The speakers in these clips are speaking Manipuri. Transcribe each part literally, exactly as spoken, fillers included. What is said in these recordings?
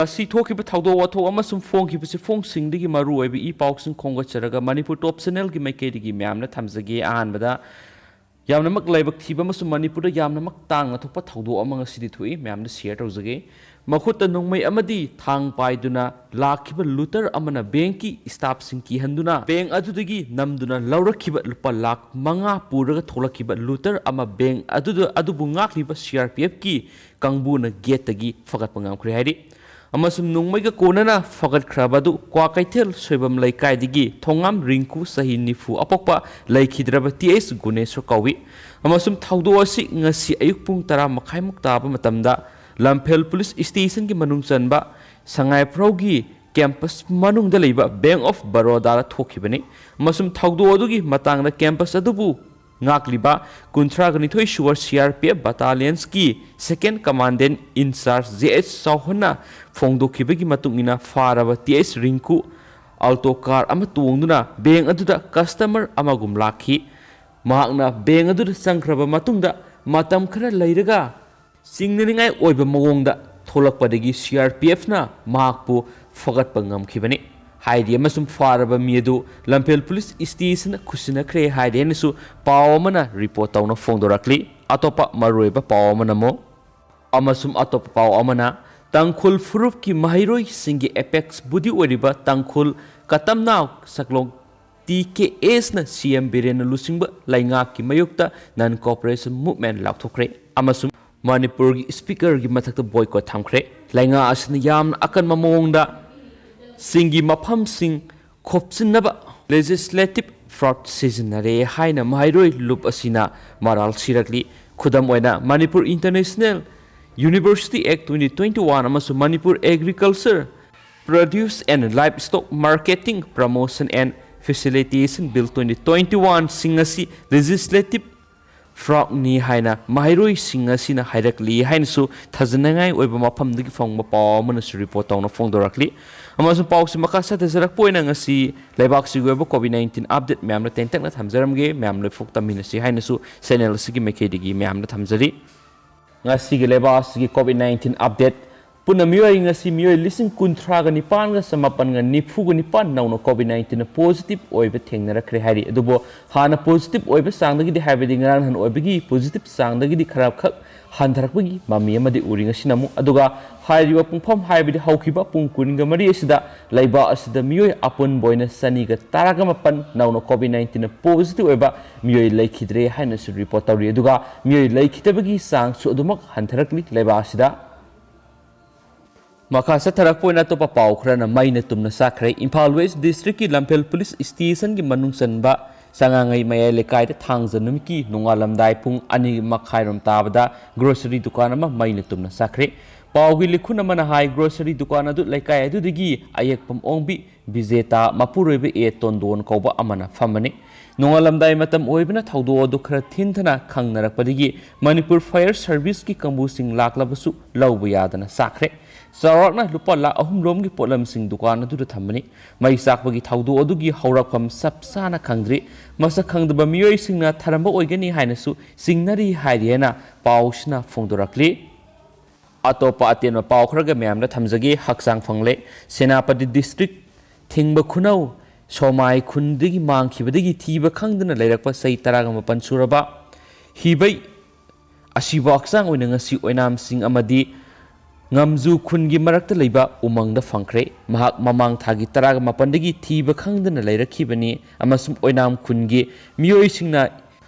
ꯉꯁꯤ ꯊꯣꯛꯈꯤꯕ ꯊꯧꯗꯣꯛ ꯋꯥꯊꯣꯛ ꯑꯃꯁꯨꯡ ꯐꯣꯡꯈꯤꯕ ꯆꯦꯐꯣꯡꯁꯤꯡꯗꯒꯤ ꯃꯔꯨꯑꯣꯏꯕ ꯏ ꯄꯥꯎꯁꯤꯡ ꯈꯣꯝꯒꯠꯆꯔꯒ ꯃꯅꯤꯄꯨꯔ ꯇꯣꯞ ꯆꯦꯅꯦꯜꯒꯤ ꯃꯥꯏꯀꯩꯗꯒꯤ ꯃꯌꯥꯝꯅ ꯊꯝꯖꯒꯦ꯫ ꯑꯍꯥꯟꯕꯗ, ꯌꯥꯝꯅꯃꯛ ꯂꯥꯏꯕꯛ ꯊꯤꯕ ꯑꯃꯁꯨꯡ ꯃꯅꯤꯄꯨꯔꯗ ꯌꯥꯝꯅꯃꯛ ꯇꯥꯡꯅ ꯊꯣꯛꯄ ꯊꯧꯗꯣꯛ ꯑꯃ ꯉꯁꯤꯗꯤ ꯊꯣꯛꯏ, ꯃꯌꯥꯝꯗ ꯁꯤꯌꯔ ꯇꯧꯖꯒꯦ꯫ ꯃꯈꯨꯠꯇ ꯅꯣꯡꯃꯩ ꯑꯃꯗꯤ ꯊꯥꯡ ꯄꯥꯏꯗꯨꯅ ꯂꯥꯛꯈꯤꯕ ꯂꯨꯇꯔ ꯑꯃꯅ ꯕꯦꯡꯀꯤ ꯁ꯭ꯇꯥꯐꯁꯤꯡ ꯀꯤꯍꯟꯗꯨꯅ ꯕꯦꯡ ꯑꯗꯨꯗꯒꯤ ꯅꯝꯗꯨꯅ ꯂꯧꯔꯛꯈꯤꯕ ꯂꯨꯄꯥ ꯂꯥꯈ ꯃꯉꯥ ꯄꯨꯔꯒ ꯊꯣꯛꯂꯛꯈꯤꯕ ꯂꯨꯇꯔ ꯑꯃ ꯕꯦꯡ ꯑꯗꯨꯗ, ꯑꯗꯨꯕꯨ ꯉꯥꯛꯂꯤꯕ ꯁꯤ ꯑꯥꯔ ꯄꯤ ꯑꯦꯐꯀꯤ ꯀꯥꯡꯕꯨꯅ ꯒꯦꯠꯇꯒꯤ ꯐꯒꯠꯄ ꯉꯝꯈ꯭ꯔꯦ ꯍꯥꯏꯔꯤ꯫ ꯑꯃꯁꯨꯡ ꯅꯣꯡꯃꯩꯒ ꯀꯣꯟꯅꯅ ꯐꯒꯠꯈ꯭ꯔꯕ ꯑꯗꯨ ꯀ꯭ꯋꯥꯀꯩꯊꯦꯜ ꯁꯣꯏꯕꯝ ꯂꯩꯀꯥꯏꯗꯒꯤ ꯊꯣꯉꯥꯝ ꯔꯤꯡꯀꯨ, ꯆꯍꯤ ꯅꯤꯐꯨ ꯑꯄꯣꯛꯄ, ꯂꯩꯈꯤꯗ꯭ꯔꯕ ꯇꯤ ꯑꯩꯆ ꯒꯨꯅꯦꯁꯣꯔ ꯀꯧꯏ꯫ ꯑꯃꯁꯨꯡ ꯊꯧꯗꯣꯛ ꯑꯁꯤ ꯉꯁꯤ ꯑꯌꯨꯛ ꯄꯨꯡ ꯇꯔꯥ ꯃꯈꯥꯏꯃꯨꯛ ꯇꯥꯕ ꯃꯇꯝꯗ ꯂꯝꯐꯦꯜ ꯄꯨꯂꯤꯁ ꯁ꯭ꯇꯦꯁꯟꯒꯤ ꯃꯅꯨꯡ ꯆꯟꯕ ꯁꯉꯥꯏꯄ꯭ꯔꯧꯒꯤ ꯀꯦꯝꯄꯁ ꯃꯅꯨꯡꯗ ꯂꯩꯕ ꯕꯦꯡ ꯑꯣꯐ ꯕꯔꯣꯗꯥꯗ ꯊꯣꯛꯈꯤꯕꯅꯤ꯫ ꯑꯃꯁꯨꯡ ꯊꯧꯗꯣꯛ ꯑꯗꯨꯒꯤ ꯃꯇꯥꯡꯗ ꯀꯦꯝꯄꯁ ꯑꯗꯨꯕꯨ ꯉꯥꯛꯂꯤꯕ ꯀꯨꯟꯊ꯭ꯔꯥꯒ ꯅꯤꯊꯣꯏ ꯁꯨꯕ ꯁꯤ ꯑꯥꯔ ꯄꯤ ꯑꯦꯐ ꯕꯠꯇꯥꯂꯤꯌꯟꯁꯀꯤ ꯁꯦꯀꯦꯟ ꯀꯃꯥꯟꯗꯦꯟ ꯏꯟꯆꯥꯔꯖ ꯖꯦ ꯑꯩꯆ ꯆꯥꯎꯍꯟꯅ ꯐꯣꯡꯗꯣꯛꯈꯤꯕꯒꯤ ꯃꯇꯨꯡ ꯏꯟꯅ, ꯐꯥꯔꯕ ꯇꯤ ꯑꯩꯆ ꯔꯤꯡꯀꯨ ꯑꯜꯇꯣ ꯀꯥꯔ ꯑꯃ ꯇꯣꯡꯗꯨꯅ ꯕꯦꯡ ꯑꯗꯨꯗ ꯀꯁꯇꯃꯔ ꯑꯃꯒꯨꯝ ꯂꯥꯛꯈꯤ꯫ ꯃꯍꯥꯛꯅ ꯕꯦꯡ ꯑꯗꯨꯗ ꯆꯪꯈ꯭ꯔꯕ ꯃꯇꯨꯡꯗ ꯃꯇꯝ ꯈꯔ ꯂꯩꯔꯒ ꯆꯤꯡꯅꯅꯤꯡꯉꯥꯏ ꯑꯣꯏꯕ ꯃꯑꯣꯡꯗ ꯊꯣꯛꯂꯛꯄꯗꯒꯤ ꯁꯤ ꯑꯥꯔ ꯄꯤ ꯑꯦꯐꯅ ꯃꯍꯥꯛꯄꯨ ꯐꯒꯠꯄ ꯉꯝꯈꯤꯕꯅꯤ ꯍꯥꯏꯔꯤ꯫ ꯑꯃꯁꯨꯡ ꯐꯥꯔꯕ ꯃꯤ ꯑꯗꯨ ꯂꯝꯐꯦꯜ ꯄꯨꯂꯤꯁ ꯁ꯭ꯇꯦꯁꯟꯗ ꯈꯨꯠꯁꯤꯟꯅꯈ꯭ꯔꯦ ꯍꯥꯏꯔꯤ ꯍꯥꯏꯅꯁꯨ ꯄꯥꯎ ꯑꯃꯅ ꯔꯤꯄꯣꯔꯠ ꯇꯧꯅ ꯐꯣꯡꯗꯣꯔꯛꯂꯤ꯫ ꯑꯇꯣꯞꯄ ꯃꯔꯨꯑꯣꯏꯕ ꯄꯥꯎ ꯑꯃꯅ ꯑꯃꯨꯛ, ꯑꯃꯁꯨꯡ ꯑꯇꯣꯞꯄ ꯄꯥꯎ ꯑꯃꯅ, ꯇꯥꯡꯈꯨꯜ ꯐꯨꯔꯨꯞꯀꯤ ꯃꯍꯩꯔꯣꯏꯁꯤꯡꯒꯤ ꯑꯦꯄꯦꯛꯁ ꯕꯣꯗꯤ ꯑꯣꯏꯔꯤꯕ ꯇꯥꯡꯈꯨꯜ ꯀꯇꯝꯅꯥꯎ ꯁꯛꯂꯣꯡ ꯇꯤ ꯀꯦ ꯑꯦꯁꯅ ꯁꯤ ꯑꯦꯝ ꯕꯤꯔꯦꯟꯅ ꯂꯨꯆꯤꯡꯕ ꯂꯩꯉꯥꯛꯀꯤ ꯃꯥꯌꯣꯛꯇ ꯅꯟ ꯀꯣꯑꯣꯄꯔꯦꯁꯟ ꯃꯨꯚꯃꯦꯟꯠ ꯂꯥꯎꯊꯣꯛꯈ꯭ꯔꯦ꯫ ꯑꯃꯁꯨꯡ ꯃꯅꯤꯄꯨꯔꯒꯤ ꯁ꯭ꯄꯤꯀꯔꯒꯤ ꯃꯊꯛꯇ ꯕꯣꯏꯀꯣꯠ ꯊꯝꯈ꯭ꯔꯦ꯫ ꯂꯩꯉꯥꯛ ꯑꯁꯤꯅ ꯌꯥꯝꯅ ꯑꯀꯟꯕ ꯃꯑꯣꯡꯗ ꯆꯤꯡꯒꯤ ꯃꯐꯝꯁꯤꯡ ꯈꯣꯞꯆꯤꯟꯅꯕ ꯂꯦꯖꯤꯁꯂꯦꯇꯤꯚ ꯐ꯭ꯔꯣꯗ ꯁꯤꯖꯤꯟꯅꯔꯦ ꯍꯥꯏꯅ ꯃꯍꯩꯔꯣꯏ ꯂꯨꯞ ꯑꯁꯤꯅ ꯃꯔꯥꯜ ꯁꯤꯔꯛꯂꯤ꯫ ꯈꯨꯗꯝ ꯑꯣꯏꯅ, Manipur international university act twenty twenty one ꯑꯃꯁꯨꯡ Manipur agriculture produce and livestock marketing promotion and facilitation bill twenty twenty ꯋꯥꯟꯁꯤꯡ ꯑꯁꯤ ꯂꯦꯖꯤꯁꯂꯦꯇꯤꯚ ꯐ꯭ꯔꯣꯗꯅꯤ ꯍꯥꯏꯅ ꯃꯍꯩꯔꯣꯏꯁꯤꯡ ꯑꯁꯤꯅ ꯍꯥꯏꯔꯛꯂꯤ ꯍꯥꯏꯅꯁꯨ ꯊꯥꯖꯅꯤꯡꯉꯥꯏ ꯑꯣꯏꯕ ꯃꯐꯝꯗꯒꯤ ꯐꯪꯕ ꯄꯥꯎ ꯑꯃꯅꯁꯨ ꯔꯤꯄꯣꯔꯠ ꯇꯧꯅ ꯐꯣꯡꯗꯣꯔꯛꯂꯤ꯫ ꯑꯃꯁꯨꯡ ꯄꯥꯎꯁꯤ ꯃꯈꯥ ꯆꯠꯊꯖꯔꯛꯄ ꯑꯣꯏꯅ ꯉꯁꯤ ꯂꯩꯕꯥꯛꯁꯤꯒꯤ ꯑꯣꯏꯕ ꯀꯣꯚꯤꯗ ꯅꯥꯏꯟꯇꯤꯟ ꯑꯞꯗꯦꯠ ꯃꯌꯥꯝꯅ ꯇꯦꯟꯇꯛꯅ ꯊꯝꯖꯔꯝꯒꯦ꯫ ꯃꯌꯥꯝ ꯂꯣꯏꯐꯥꯎ ꯇꯝꯃꯤꯟꯅꯁꯤ ꯍꯥꯏꯅꯁꯨ ꯆꯦꯅꯦꯜ ꯑꯁꯤꯒꯤ ꯃꯥꯏꯀꯩꯗꯒꯤ ꯃꯌꯥꯝꯅ ꯊꯝꯖꯔꯤ꯫ ꯉꯁꯤꯒꯤ ꯂꯩꯕꯥꯛ ꯑꯁꯤꯒꯤ ꯀꯣꯚꯤꯗ ꯅꯥꯏꯟꯇꯤꯟ ꯑꯞꯗꯦꯠ ꯄꯨꯟꯅ ꯃꯤꯑꯣꯏ ꯉꯁꯤ ꯃꯤꯑꯣꯏ ꯂꯤꯁꯤꯡ ꯀꯨꯟꯊ꯭ꯔꯥꯒ ꯅꯤꯄꯥꯟꯒ ꯆꯃꯥꯄꯟꯒ ꯅꯤꯐꯨꯒ ꯅꯤꯄꯥꯟ ꯅꯧꯅ COVID nineteen positive ꯑꯣꯏꯕ ꯊꯦꯡꯅꯔꯛꯈ꯭ꯔꯦ ꯍꯥꯏꯔꯤ꯫ ꯑꯗꯨꯕꯨ ꯍꯥꯟꯅ positive ꯑꯣꯏꯕ ꯆꯥꯡꯗꯒꯤꯗꯤ, ꯍꯥꯏꯕꯗꯤ ꯉꯔꯥꯡ ꯅꯍꯥꯟ ꯑꯣꯏꯕꯒꯤ positive ꯆꯥꯡꯗꯒꯤꯗꯤ ꯈꯔ ꯈꯛ ꯍꯟꯊꯔꯛꯄꯒꯤ ꯃꯃꯤ ꯑꯃꯗꯤ ꯎꯔꯤ ꯉꯁꯤꯅ ꯑꯃꯨꯛ꯫ ꯑꯗꯨꯒ ꯍꯥꯏꯔꯤꯕ ꯄꯨꯡꯐꯝ, ꯍꯥꯏꯕꯗꯤ ꯍꯧꯈꯤꯕ ꯄꯨꯡ ꯀꯨꯟꯒ ꯃꯔꯤ ꯑꯁꯤꯗ ꯂꯩꯕꯥꯛ ꯑꯁꯤꯗ ꯃꯤꯑꯣꯏ ꯑꯄꯨꯟꯕ ꯑꯣꯏꯅ ꯆꯅꯤꯒ ꯇꯔꯥꯒ ꯃꯥꯄꯟ ꯅꯧꯅ COVID nineteen positive ꯑꯣꯏꯕ ꯃꯤꯑꯣꯏ ꯂꯩꯈꯤꯗ꯭ꯔꯦ ꯍꯥꯏꯅꯁꯨ report ꯇꯧꯔꯤ꯫ ꯑꯗꯨꯒ ꯃꯤꯑꯣꯏ ꯂꯩꯈꯤꯗꯕꯒꯤ ꯆꯥꯡꯁꯨ ꯑꯗꯨꯃꯛ ꯍꯟꯊꯔꯛꯂꯤ ꯂꯩꯕꯥꯛ ꯑꯁꯤꯗ꯫ ꯃꯈꯥ ꯆꯠꯊꯔꯛꯄ ꯑꯣꯏꯅ ꯑꯇꯣꯞꯄ ꯄꯥꯎ ꯈꯔꯅ ꯃꯩꯅ ꯇꯨꯝꯅ ꯆꯥꯛꯈ꯭ꯔꯦ꯫ ꯏꯝꯐꯥꯜ West District ꯀꯤ ꯂꯝꯐꯦꯜ Police Station ꯒꯤ ꯃꯅꯨꯡ ꯆꯟꯕ ꯆꯉꯥꯉꯩ ꯃꯌꯥꯏ ꯂꯩꯀꯥꯏꯗ ꯊꯥꯡꯖ ꯅꯨꯃꯤꯠꯀꯤ ꯅꯣꯡꯉꯥꯜꯂꯝꯗꯥꯏ ꯄꯨꯡ ꯑꯅꯤ ꯃꯈꯥꯏꯔꯣꯝ ꯇꯥꯕꯗ grocery ꯗꯨꯀꯥꯟ ꯑꯃ ꯃꯩꯅ ꯇꯨꯝꯅ ꯆꯥꯛꯈ꯭ꯔꯦ꯫ ꯄꯥꯎꯒꯤ ꯂꯤꯈꯨꯟ ꯑꯃꯅ ꯍꯥꯏ, grocery ꯗꯨꯀꯥꯟ ꯑꯗꯨ ꯂꯩꯀꯥꯏ ꯑꯗꯨꯗꯒꯤ ꯑꯌꯦꯛꯄꯝ ꯑꯣꯡꯕꯤ ꯕꯤꯖꯦꯇꯥ ꯃꯄꯨꯔꯣꯏꯕ ꯑꯦ ꯇꯣꯟꯗꯣꯟ ꯀꯧꯕ ꯑꯃꯅ ꯐꯝꯕꯅꯤ꯫ ꯅꯣꯡꯉꯥꯜꯂꯝꯗꯥꯏ ꯃꯇꯝ ꯑꯣꯏꯕꯅ ꯊꯧꯗꯣꯛ ꯑꯗꯨ ꯈꯔ ꯊꯤꯟꯊꯅ ꯈꯪꯅꯔꯛꯄꯗꯒꯤ ꯃꯅꯤꯄꯨꯔ Fire Service ꯀꯤ ꯀꯥꯡꯕꯨꯁꯤꯡ ꯂꯥꯛꯂꯕꯁꯨ ꯂꯧꯕ ꯌꯥꯗꯅ ꯆꯥꯛꯈ꯭ꯔꯦ꯫ ꯆꯥꯎꯔꯥꯛꯅ ꯂꯨꯄꯥ ꯂꯥꯈ ꯑꯍꯨꯝ ꯔꯣꯝꯒꯤ ꯄꯣꯠꯂꯝꯁꯤꯡ ꯗꯨꯀꯥꯟ ꯑꯗꯨꯗ ꯊꯝꯕꯅꯤ꯫ ꯃꯩ ꯆꯥꯛꯄꯒꯤ ꯊꯧꯗꯣꯛ ꯑꯗꯨꯒꯤ ꯍꯧꯔꯛꯐꯝ ꯆꯞ ꯆꯥꯅ ꯈꯪꯗ꯭ꯔꯤ꯫ ꯃꯁꯛ ꯈꯪꯗꯕ ꯃꯤꯑꯣꯏꯁꯤꯡꯅ ꯊꯔꯝꯕ ꯑꯣꯏꯒꯅꯤ ꯍꯥꯏꯅꯁꯨ ꯆꯤꯡꯅꯔꯤ ꯍꯥꯏꯔꯤ ꯍꯥꯏꯅ ꯄꯥꯎꯁꯤꯅ ꯐꯣꯡꯗꯣꯔꯛꯂꯤ꯫ ꯑꯇꯣꯞꯄ ꯑꯇꯦꯟꯕ ꯄꯥꯎ ꯈꯔꯒ ꯃꯌꯥꯝꯗ ꯊꯝꯖꯒꯦ꯫ ꯍꯛꯆꯥꯡ ꯐꯪꯂꯦ꯫ ꯁꯦꯅꯥꯄꯇꯤ District ꯊꯤꯡꯕ ꯈꯨꯅꯧ ꯁꯣꯃꯥꯏ ꯈꯨꯟꯗꯒꯤ ꯃꯥꯡꯈꯤꯕꯗꯒꯤ ꯊꯤꯕ ꯈꯪꯗꯅ ꯂꯩꯔꯛꯄ ꯆꯍꯤ ꯇꯔꯥꯒ ꯃꯥꯄꯟ ꯁꯨꯔꯕ ꯍꯤꯕꯩ ꯑꯁꯤꯕꯨ ꯍꯛꯆꯥꯡ ꯑꯣꯏꯅ ꯉꯁꯤ ꯑꯣꯏꯅꯥꯝꯁꯤꯡ ꯑꯃꯗꯤ ꯉꯝꯖꯨ ꯈꯨꯟꯒꯤ ꯃꯔꯛꯇ ꯂꯩꯕ ꯎꯃꯪꯗ ꯐꯪꯈ꯭ꯔꯦ꯫ ꯃꯍꯥꯛ ꯃꯃꯥꯡ ꯊꯥꯒꯤ ꯇꯔꯥꯒ ꯃꯥꯄꯟꯗꯒꯤ ꯊꯤꯕ ꯈꯪꯗꯅ ꯂꯩꯔꯛꯈꯤꯕꯅꯤ ꯑꯃꯁꯨꯡ ꯑꯣꯏꯅꯥꯝ ꯈꯨꯟꯒꯤ ꯃꯤꯑꯣꯏꯁꯤꯡꯅ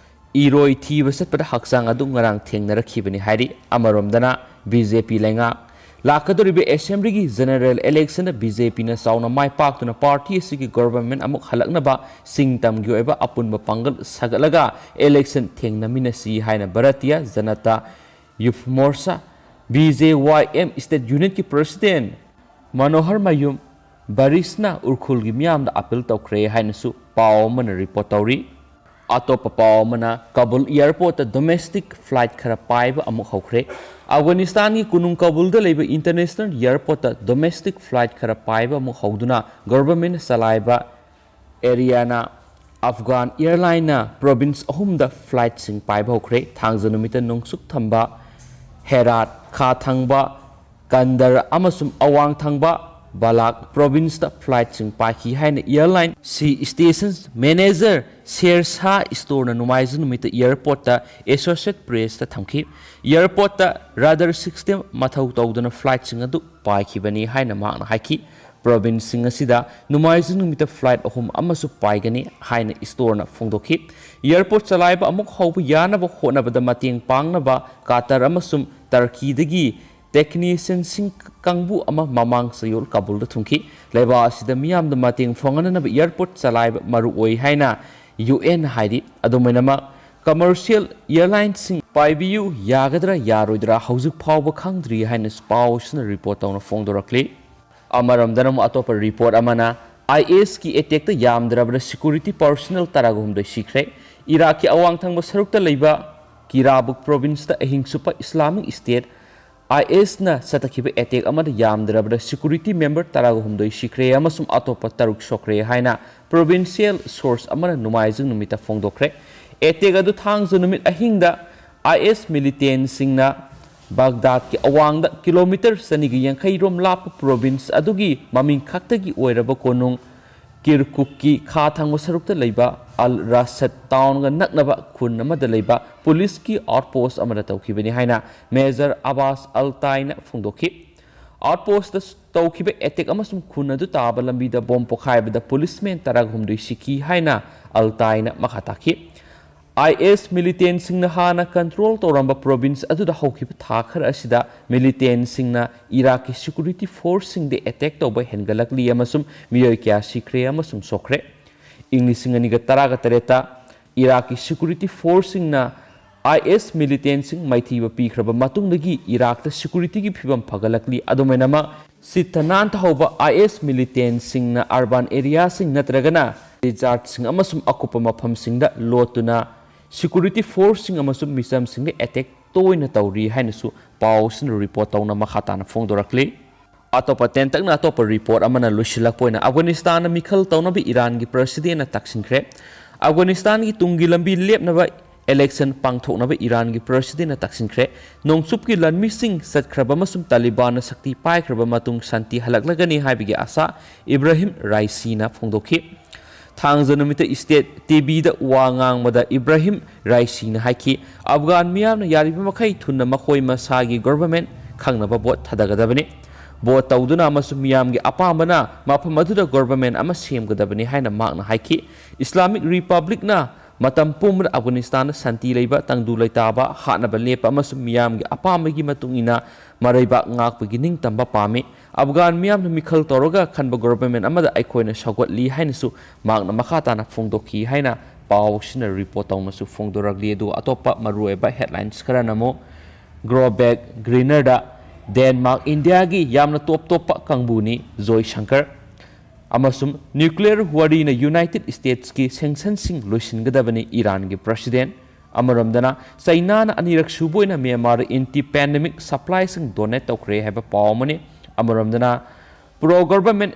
ꯏꯔꯣꯏ ꯊꯤꯕ ꯆꯠꯄꯗ ꯍꯛꯆꯥꯡ ꯑꯗꯨ ꯉꯔꯥꯡ ꯊꯦꯡꯅꯔꯛꯈꯤꯕꯅꯤ ꯍꯥꯏꯔꯤ꯫ ꯑꯃꯔꯣꯝꯗꯅ, BJP ꯂꯩꯉꯥꯛ ꯂꯥꯛꯀꯗꯧꯔꯤꯕ Assembly ꯒꯤ General Election ꯗ BJP ꯅ ꯆꯥꯎꯅ ꯃꯥꯏ ꯄꯥꯛꯇꯨꯅ party ꯑꯁꯤꯒꯤ government ꯑꯃꯨꯛ ꯍꯜꯂꯛꯅꯕ ꯁꯤꯡ ꯇꯝꯒꯤ ꯑꯣꯏꯕ ꯑꯄꯨꯟꯕ ꯄꯥꯡꯒꯜ ꯁꯥꯒꯠꯂꯒ election ꯊꯦꯡꯅꯃꯤꯟꯅꯁꯤ ꯍꯥꯏꯅ Bharatiya Janata Yuva Morcha, BJYM State Unit ꯀꯤ President ꯃꯅꯣꯍꯔ ꯃꯌꯨꯝ ꯕꯔꯤꯁꯅ ꯎꯔꯈꯨꯜꯒꯤ ꯃꯤꯌꯥꯝꯗ appeal ꯇꯧꯈ꯭ꯔꯦ ꯍꯥꯏꯅꯁꯨ ꯄꯥꯎ ꯑꯃꯅ report ꯇꯧꯔꯤ꯫ ꯑꯇꯣꯞꯄ ꯄꯥꯎ ꯑꯃꯅ, ꯀꯥꯕꯨꯜ airport ꯇ domestic flight ꯈꯔ ꯄꯥꯏꯕ ꯑꯃꯨꯛ ꯍꯧꯈ꯭ꯔꯦ꯫ ꯑꯐꯒꯥꯅꯤꯁꯇꯥꯟꯒꯤ ꯀꯣꯅꯨꯡ ꯀꯥꯕꯨꯜꯗ ꯂꯩꯕ international airport ꯇ domestic flight ꯈꯔ ꯄꯥꯏꯕ ꯑꯃꯨꯛ ꯍꯧꯗꯨꯅ government ꯅ ꯆꯂꯥꯏꯕ Air India ꯅ Afghan airline ꯅ province ꯑꯍꯨꯝꯗ flight ꯁꯤꯡ ꯄꯥꯏꯕ ꯍꯧꯈ꯭ꯔꯦ꯫ ꯊꯥꯡꯖ ꯅꯨꯃꯤꯠꯇ ꯅꯣꯡꯆꯨꯞ ꯊꯪꯕ ꯍꯦꯔꯥꯠ, ꯈꯥ ꯊꯪꯕ ꯀꯟꯗꯔ ꯑꯃꯁꯨꯡ ꯑꯋꯥꯡ ꯊꯪꯕ ꯕꯥꯂꯥꯛ ꯄ꯭ꯔꯣꯚꯤꯟꯁꯇ ꯐ꯭ꯂꯥꯏꯠꯁꯤꯡ ꯄꯥꯏꯈꯤ ꯍꯥꯏꯅ ꯑꯦꯌꯔꯂꯥꯏꯟ ꯁꯤ ꯁ꯭ꯇꯦꯁꯟ ꯃꯦꯅꯦꯖꯔ ꯁꯦꯔ ꯁꯥ ꯁ꯭ꯇꯣꯔꯅ ꯅꯣꯡꯃꯥꯏꯖꯤꯡ ꯅꯨꯃꯤꯠꯇ ꯑꯦꯌꯔꯄꯣꯔꯠꯇ ꯑꯦꯁꯣꯁꯤꯌꯦꯠ ꯄ꯭ꯔꯦꯁꯇ ꯊꯝꯈꯤ꯫ ꯑꯦꯌꯔꯄꯣꯔꯠꯇ ꯔꯥꯗꯥꯔ ꯁꯤꯁꯇꯦꯝ ꯃꯊꯧ ꯇꯧꯗꯅ ꯐ꯭ꯂꯥꯏꯠꯁꯤꯡ ꯑꯗꯨ ꯄꯥꯏꯈꯤꯕꯅꯤ ꯍꯥꯏꯅ ꯃꯍꯥꯛꯅ ꯍꯥꯏꯈꯤ꯫ ꯄ꯭ꯔꯣꯚꯤꯟꯁꯁꯤꯡ ꯑꯁꯤꯗ ꯅꯣꯡꯃꯥꯏꯖꯤꯡ ꯅꯨꯃꯤꯠꯇ ꯐ꯭ꯂꯥꯏꯠ ꯑꯍꯨꯝ ꯑꯃꯁꯨ ꯄꯥꯏꯒꯅꯤ ꯍꯥꯏꯅ ꯁ꯭ꯇꯣꯔꯅ ꯐꯣꯡꯗꯣꯛꯈꯤ꯫ ꯑꯦꯌꯔꯄꯣꯔꯠ ꯆꯂꯥꯏꯕ ꯑꯃꯨꯛ ꯍꯧꯕ ꯌꯥꯅꯕ ꯍꯣꯠꯅꯕꯗ ꯃꯇꯦꯡ ꯄꯥꯡꯅꯕ ꯀꯥꯇꯔ ꯑꯃꯁꯨꯡ ꯇꯔꯀꯤꯗꯒꯤ ꯇꯦꯛꯅꯤꯁꯤꯌꯟꯁꯤꯡ ꯀꯥꯡꯕꯨ ꯑꯃ ꯃꯃꯥꯡ ꯆꯌꯣꯜ ꯀꯥꯕꯨꯜꯗ ꯊꯨꯡꯈꯤ꯫ ꯂꯩꯕꯥꯛ ꯑꯁꯤꯗ ꯃꯤꯌꯥꯝꯗ ꯃꯇꯦꯡ ꯐꯪꯍꯟꯅꯅꯕ ꯑꯦꯌꯔꯄꯣꯔꯠ ꯆꯂꯥꯏꯕ ꯃꯔꯨꯑꯣꯏ ꯍꯥꯏꯅ ꯌꯨ ꯑꯦꯟ ꯍꯥꯏꯔꯤ꯫ ꯑꯗꯨꯝ ꯑꯣꯏꯅꯃꯛ, ꯀꯃꯔꯁꯤꯌꯦꯜ ꯑꯦꯌꯔꯂꯥꯏꯟꯁꯤꯡ ꯄꯥꯏꯕꯤꯌꯨ ꯌꯥꯒꯗ꯭ꯔꯥ ꯌꯥꯔꯣꯏꯗ꯭ꯔꯥ ꯍꯧꯖꯤꯛ ꯐꯥꯎꯕ ꯈꯪꯗ꯭ꯔꯤ ꯍꯥꯏꯅꯁꯨ ꯄꯥꯎꯁꯤꯅ ꯔꯤꯄꯣꯔꯠ ꯇꯧꯅ ꯐꯣꯡꯗꯣꯔꯛꯂꯤ꯫ ꯑꯃꯔꯣꯝꯗꯅ ꯑꯃꯨꯛ ꯑꯇꯣꯞꯄ ꯔꯤꯄꯣꯔꯠ ꯑꯃꯅ, ꯑꯥꯏ ꯑꯦꯁꯀꯤ ꯑꯦꯇꯦꯛꯇ ꯌꯥꯝꯗ꯭ꯔꯕꯗ ꯁꯦꯀ꯭ꯌꯨꯔꯤꯇꯤ ꯄꯔꯁꯣꯅꯦꯜ ꯇꯔꯥꯒ ꯍꯨꯝꯗꯣꯏ ꯁꯤꯈ꯭ꯔꯦ꯫ ꯏꯔꯥꯛꯀꯤ ꯑꯋꯥꯡ ꯊꯪꯕ ꯁꯔꯨꯛꯇ ꯂꯩꯕ ꯀꯤꯔꯥꯕꯨꯛ ꯄ꯭ꯔꯣꯚꯤꯟꯁꯇ ꯑꯍꯤꯡ ꯁꯨꯞꯄ ꯏꯁꯂꯥꯃꯤꯛ ꯁ꯭ꯇꯦꯠ, ꯑꯥꯏ ꯑꯦꯁꯅ ꯆꯠꯊꯈꯤꯕ ꯑꯦꯇꯦꯛ ꯑꯃꯗ ꯌꯥꯝꯗ꯭ꯔꯕꯗ ꯁꯦꯀ꯭ꯌꯨꯔꯤꯇꯤ ꯃꯦꯝꯕꯔ ꯇꯔꯥꯒ ꯍꯨꯝꯗꯣꯏ ꯁꯤꯈ꯭ꯔꯦ ꯑꯃꯁꯨꯡ ꯑꯇꯣꯞꯄ ꯇꯔꯨꯛ ꯁꯣꯛꯈ꯭ꯔꯦ ꯍꯥꯏꯅ ꯄ꯭ꯔꯣꯚꯤꯟꯁꯤꯌꯦꯜ ꯁꯣꯔꯁ ꯑꯃꯅ ꯅꯣꯡꯃꯥꯏꯖꯤꯡ ꯅꯨꯃꯤꯠꯇ ꯐꯣꯡꯗꯣꯛꯈ꯭ꯔꯦ꯫ ꯑꯦꯇꯦꯛ ꯑꯗꯨ ꯊꯥꯡꯖ ꯅꯨꯃꯤꯠ ꯑꯍꯤꯡꯗ ꯑꯥꯏ ꯑꯦꯁ ꯃꯤꯂꯤꯇꯦꯟꯁꯤꯡꯅ ꯕꯒꯗꯥꯗꯀꯤ ꯑꯋꯥꯡꯗ ꯀꯤꯂꯣꯃꯤꯇꯔ ꯆꯅꯤꯒ ꯌꯥꯡꯈꯩ ꯔꯣꯝ ꯂꯥꯞꯄ ꯄ꯭ꯔꯣꯚꯤꯟꯁ ꯑꯗꯨꯒꯤ ꯃꯃꯤꯡ ꯈꯛꯇꯒꯤ ꯑꯣꯏꯔꯕ ꯀꯣꯅꯨꯡ ꯀꯤꯔꯀꯨꯛꯀꯤ ꯈꯥ ꯊꯪꯕ ꯁꯔꯨꯛꯇ ꯂꯩꯕ ꯑꯜ ꯔꯥꯁꯗ ꯇꯥꯎꯟꯒ ꯅꯛꯅꯕ ꯈꯨꯟ ꯑꯃꯗ ꯂꯩꯕ ꯄꯨꯂꯤꯁꯀꯤ ꯑꯥꯎꯠꯄꯣꯁꯠ ꯑꯃꯗ ꯇꯧꯈꯤꯕꯅꯤ ꯍꯥꯏꯅ ꯃꯦꯖꯔ ꯑꯕꯥꯁ ꯑꯜ ꯇꯥꯏꯅ ꯐꯣꯡꯗꯣꯛꯈꯤ꯫ ꯑꯥꯎꯠꯄꯣꯁꯠꯇ ꯇꯧꯈꯤꯕ ꯑꯦꯇꯦꯛ ꯑꯃꯁꯨꯡ ꯈꯨꯟ ꯑꯗꯨ ꯇꯥꯕ ꯂꯝꯕꯤꯗ ꯕꯣꯝ ꯄꯣꯈꯥꯏꯕꯗ ꯄꯨꯂꯤꯁꯃꯦꯟ ꯇꯔꯥꯍꯨꯝꯗꯣꯏ ꯁꯤꯈꯤ ꯍꯥꯏꯅ ꯑꯜ ꯇꯥꯏꯅ ꯃꯈꯥ ꯇꯥꯈꯤ꯫ ꯑꯥꯏ ꯑꯦꯁ ꯃꯤꯂꯤꯇꯦꯟꯁꯤꯡꯅ ꯍꯥꯟꯅ ꯀꯟꯇ꯭ꯔꯣꯜ ꯇꯧꯔꯝꯕ ꯄ꯭ꯔꯣꯚꯤꯟꯁ ꯑꯗꯨꯗ ꯍꯧꯈꯤꯕ ꯊꯥ ꯈꯔ ꯑꯁꯤꯗ ꯃꯤꯂꯤꯇꯦꯟꯁꯤꯡꯅ ꯏꯔꯥꯛꯀꯤ ꯁꯦꯀ꯭ꯌꯨꯔꯤꯇꯤ ꯐꯣꯔꯁꯁꯤꯡꯗ ꯑꯦꯇꯦꯛ ꯇꯧꯕ ꯍꯦꯟꯒꯠꯂꯛꯂꯤ ꯑꯃꯁꯨꯡ ꯃꯤꯑꯣꯏ ꯀꯌꯥ ꯁꯤꯈ꯭ꯔꯦ ꯑꯃꯁꯨꯡ ꯁꯣꯛꯈ꯭ꯔꯦ꯫ ꯏꯪ ꯂꯤꯁꯤꯡ ꯑꯅꯤꯒ ꯇꯔꯥꯒ ꯇꯔꯦꯠꯇ ꯏꯔꯥꯛꯀꯤ ꯁꯦꯀ꯭ꯌꯨꯔꯤꯇꯤ ꯐꯣꯔꯁꯁꯤꯡꯅ ꯑꯥꯏ ꯑꯦꯁ ꯃꯤꯂꯤꯇꯦꯟꯁꯤꯡ ꯃꯥꯏꯊꯤꯕ ꯄꯤꯈ꯭ꯔꯕ ꯃꯇꯨꯡꯗꯒꯤ ꯏꯔꯥꯛꯇ ꯁꯦꯀ꯭ꯌꯨꯔꯤꯇꯤꯒꯤ ꯐꯤꯕꯝ ꯐꯒꯠꯂꯛꯂꯤ꯫ ꯑꯗꯨꯝ ꯑꯣꯏꯅꯃꯛ, ꯁꯤꯠꯇ ꯅꯥꯟꯊꯍꯧꯕ ꯑꯥꯏ ꯑꯦꯁ ꯃꯤꯂꯤꯇꯦꯟꯁꯤꯡꯅ ꯑꯔꯕꯥꯟ ꯑꯦꯔꯤꯌꯥꯁꯤꯡ ꯅꯠꯇ꯭ꯔꯒꯅ ꯗꯤꯖꯥꯔꯠꯁꯤꯡ ꯑꯃꯁꯨꯡ ꯑꯀꯨꯞꯄ ꯃꯐꯝꯁꯤꯡꯗ ꯂꯣꯠꯇꯨꯅ ꯁꯦꯀ꯭ꯌꯨꯔꯤꯇꯤ ꯐꯣꯔꯁꯁꯤꯡ ꯑꯃꯁꯨꯡ ꯃꯤꯆꯝꯁꯤꯡꯗ ꯑꯦꯇꯦꯛ ꯇꯣꯏꯅ ꯇꯧꯔꯤ ꯍꯥꯏꯅꯁꯨ ꯄꯥꯎꯁꯤꯅ ꯔꯤꯄꯣꯔꯠ ꯇꯧꯅ ꯃꯈꯥ ꯇꯥꯅ ꯐꯣꯡꯗꯣꯔꯛꯂꯤ꯫ ꯑꯇꯣꯞꯄ ꯇꯦꯟꯇꯛꯅ ꯑꯇꯣꯞꯄ ꯔꯤꯄꯣꯔꯠ ꯑꯃꯅ ꯂꯣꯏꯁꯤꯜꯂꯛꯄ ꯑꯣꯏꯅ ꯑꯐꯒꯥꯅꯤꯁꯇꯥꯟꯅ ꯃꯤꯈꯜ ꯇꯧꯅꯕ ꯏꯔꯥꯟꯒꯤ ꯄ꯭ꯔꯁꯤꯗꯦꯟꯅ ꯇꯛꯁꯤꯟꯈ꯭ꯔꯦ꯫ ꯑꯐꯒꯥꯅꯤꯁꯇꯥꯟꯒꯤ ꯇꯨꯡꯒꯤ ꯂꯝꯕꯤ ꯂꯦꯞꯅꯕ election ꯄꯥꯡꯊꯣꯛꯅꯕ ꯏꯔꯥꯟꯒꯤ ꯄ꯭ꯔꯁꯤꯗꯦꯟꯅ ꯇꯛꯁꯤꯟꯈ꯭ꯔꯦ꯫ ꯅꯣꯡꯆꯨꯞꯀꯤ ꯂꯥꯟꯃꯤꯁꯤꯡ ꯆꯠꯈ꯭ꯔꯕ ꯑꯃꯁꯨꯡ ꯇꯥꯂꯤꯕꯥꯟꯅ ꯁꯛꯇꯤ ꯄꯥꯏꯈ꯭ꯔꯕ ꯃꯇꯨꯡ ꯁꯥꯟꯇꯤ ꯍꯜꯂꯛꯂꯒꯅꯤ ꯍꯥꯏꯕꯒꯤ ꯑꯥꯁꯥ ꯏꯕ꯭ꯔꯥꯍꯤꯝ ꯔꯥꯏꯁꯤꯅ ꯐꯣꯡꯗꯣꯛꯈꯤ꯫ ꯊꯥꯡꯖ ꯅꯨꯃꯤꯠꯇ state T Vꯗ ꯋꯥ ꯉꯥꯡꯕꯗ ꯏꯕ꯭ꯔꯥꯍꯤꯝ ꯔꯥꯏꯁꯤꯅ ꯍꯥꯏꯈꯤ, ꯑꯐꯒꯥꯟ ꯃꯤꯌꯥꯝꯅ ꯌꯥꯔꯤꯕ ꯃꯈꯩ ꯊꯨꯅ ꯃꯈꯣꯏ ꯃꯁꯥꯒꯤ government ꯈꯪꯅꯕ vote ꯊꯥꯗꯒꯗꯕꯅꯤ꯫ Vote ꯇꯧꯗꯨꯅ ꯑꯃꯁꯨꯡ ꯃꯤꯌꯥꯝꯒꯤ ꯑꯄꯥꯝꯕꯅ ꯃꯐꯝ ꯑꯗꯨꯗ government ꯑꯃ ꯁꯦꯝꯒꯗꯕꯅꯤ ꯍꯥꯏꯅ ꯃꯍꯥꯛꯅ ꯍꯥꯏꯈꯤ꯫ Islamic Republicꯅ ꯃꯇꯝ ꯄꯨꯝꯕꯗ ꯑꯐꯒꯥꯅꯤꯁꯇꯥꯟꯗ ꯁꯥꯟꯇꯤ ꯂꯩꯕ, ꯇꯪꯗꯨ ꯂꯩꯇꯥꯕ ꯍꯥꯠꯅꯕ ꯂꯦꯞꯄ ꯑꯃꯁꯨꯡ ꯃꯤꯌꯥꯝꯒꯤ ꯑꯄꯥꯝꯕꯒꯤ ꯃꯇꯨꯡ ꯏꯟꯅ ꯃꯔꯩꯕꯥꯛ ꯉꯥꯛꯄꯒꯤ ꯅꯤꯡꯇꯝꯕ ꯄꯥꯝꯃꯤ꯫ ꯑꯐꯒꯥꯟ ꯃꯤꯌꯥꯝꯅ ꯃꯤꯈꯜ ꯇꯧꯔꯒ ꯈꯟꯕ government ꯑꯃꯗ ꯑꯩꯈꯣꯏꯅ ꯁꯧꯒꯠꯂꯤ ꯍꯥꯏꯅꯁꯨ ꯃꯍꯥꯛꯅ ꯃꯈꯥ ꯇꯥꯅ ꯐꯣꯡꯗꯣꯛꯈꯤ ꯍꯥꯏꯅ ꯄꯥꯎꯁꯤꯅ report ꯇꯧꯅꯁꯨ ꯐꯣꯡꯗꯣꯔꯛꯂꯤ꯫ ꯑꯗꯨꯒ ꯑꯇꯣꯞꯄ ꯃꯔꯨꯑꯣꯏꯕ headlines ꯈꯔꯅ ꯑꯃꯨꯛ, Grow Back Greenerꯗ Denmark ꯏꯟꯗꯤꯌꯥꯒꯤ ꯌꯥꯝꯅ ꯇꯣꯞ ꯇꯣꯞꯄ ꯀꯥꯡꯕꯨꯅꯤ, ꯖꯣꯏ ꯁꯪꯀꯔ꯫ ꯑꯃꯁꯨꯡ nuclear ꯋꯥꯔꯤꯅ United Statesꯀꯤ sanctionꯁꯤꯡ ꯂꯣꯏꯁꯤꯟꯒꯗꯕꯅꯤ, ꯏꯔꯥꯟꯒꯤ president꯫ ꯑꯃꯔꯣꯝꯗꯅ, ꯆꯩꯅꯥꯅ ꯑꯅꯤꯔꯛ ꯁꯨꯕ ꯑꯣꯏꯅ ꯃ꯭ꯌꯥꯟꯃꯥꯔꯗ anti pandemic supplyꯁꯤꯡ donate ꯇꯧꯈ꯭ꯔꯦ ꯍꯥꯏꯕ ꯄꯥꯎ ꯑꯃꯅꯤ꯫ ꯑꯃꯔꯣꯝꯗꯅ, pro government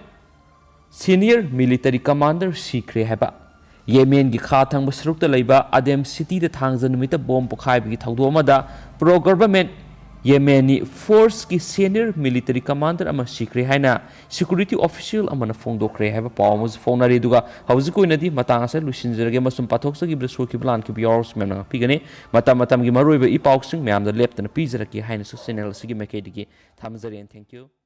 senior military commander ꯁꯤꯈ꯭ꯔꯦ ꯍꯥꯏꯕ꯫ ꯌꯦꯃꯦꯟꯒꯤ ꯈꯥ ꯊꯪꯕ ꯁꯔꯨꯛꯇ ꯂꯩꯕ ꯑꯗꯦꯝ cityꯗ ꯊꯥꯡꯖ ꯅꯨꯃꯤꯠꯇ bomb ꯄꯣꯈꯥꯏꯕꯒꯤ ꯊꯧꯗꯣꯛ ꯑꯃꯗ pro government Yemeni forceꯀꯤ senior military commander ꯑꯃ ꯁꯤꯈ꯭ꯔꯦ ꯍꯥꯏꯅ security official ꯑꯃꯅ ꯐꯣꯡꯗꯣꯛꯈ꯭ꯔꯦ ꯍꯥꯏꯕ ꯄꯥꯎ ꯑꯃꯁꯨ ꯐꯥꯎꯅꯔꯤ꯫ ꯑꯗꯨꯒ ꯍꯧꯖꯤꯛꯀꯤ ꯑꯣꯏꯅꯗꯤ ꯃꯇꯥꯡ ꯑꯁꯤꯗ ꯂꯣꯏꯁꯤꯟꯖꯔꯒꯦ, ꯑꯃꯁꯨꯡ ꯄꯥꯊꯣꯛꯆꯈꯤꯕꯗ ꯁꯣꯛꯈꯤꯕ ꯂꯥꯟꯈꯤꯕ ꯌꯥꯎꯔꯕꯁꯨ ꯃꯌꯥꯝꯅ ꯉꯥꯛꯄꯤꯒꯅꯤ꯫ ꯃꯇꯝ ꯃꯇꯝꯒꯤ ꯃꯔꯨꯑꯣꯏꯕ ꯏ ꯄꯥꯎꯁꯤꯡ ꯃꯌꯥꯝꯗ ꯂꯦꯞꯇꯅ ꯄꯤꯖꯔꯛꯀꯦ ꯍꯥꯏꯅꯁꯨ channel ꯑꯁꯤꯒꯤ ꯃꯥꯏꯀꯩꯗꯒꯤ ꯊꯝꯖꯔꯤ꯫ And thank you꯫